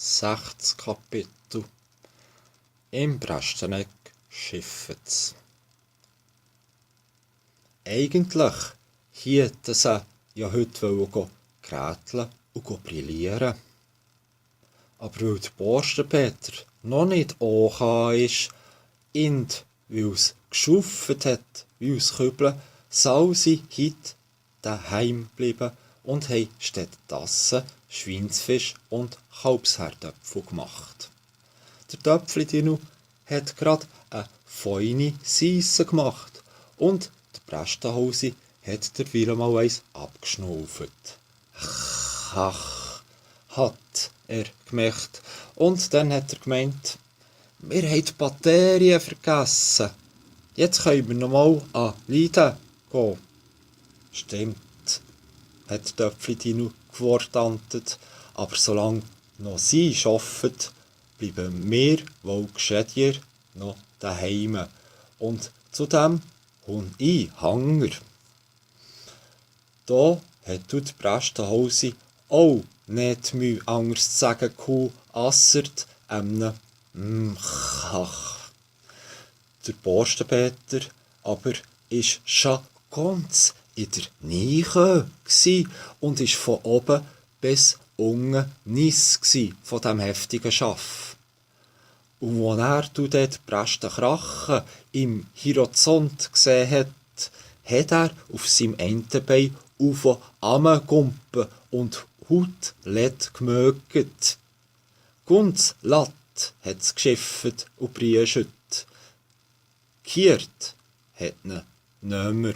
6. Kapitel. Im Bresteneck schiffet's. Eigentlich hielten sie ja heute gräteln und brillieren. Aber weil der Borstenpeter noch nicht angekommen ist, und weil es geschufft hat wie aus Kübeln, soll sie heute daheim bleiben und haben stattdessen Schweinsfisch und Kalbsherdöpfel gemacht. Der Töpfli-Dino hat gerade eine feine Seisse gemacht und der Prestenhausi hat derweil mal eins abgeschnauft. Ach, hat er gemerkt. Und dann hat er gemeint, wir haben die Batterien vergessen. Jetzt können wir noch mal an Leiden gehen. Stimmt, hat der Töpfli-Dino gewortantet, aber solange noch sie arbeiten, bleiben wir wohl geschädiger noch daheim. Und zudem habe ich Hunger. Da hat der Prestenhausi auch nicht Mühe, anders zu sagen, assert Chach. Der Borstenpeter aber ist schon ganz in der Nähe und ist von oben bis unten niss von dem heftigen Schaff. Und als er dort Presten krachen im Horizont gesehen hat, hat er auf seinem einen Bein auf Amengumpen und Haut lett gemöget. Ganz latt hat's geschifft und brieschet. Giert hat ihn nimmer.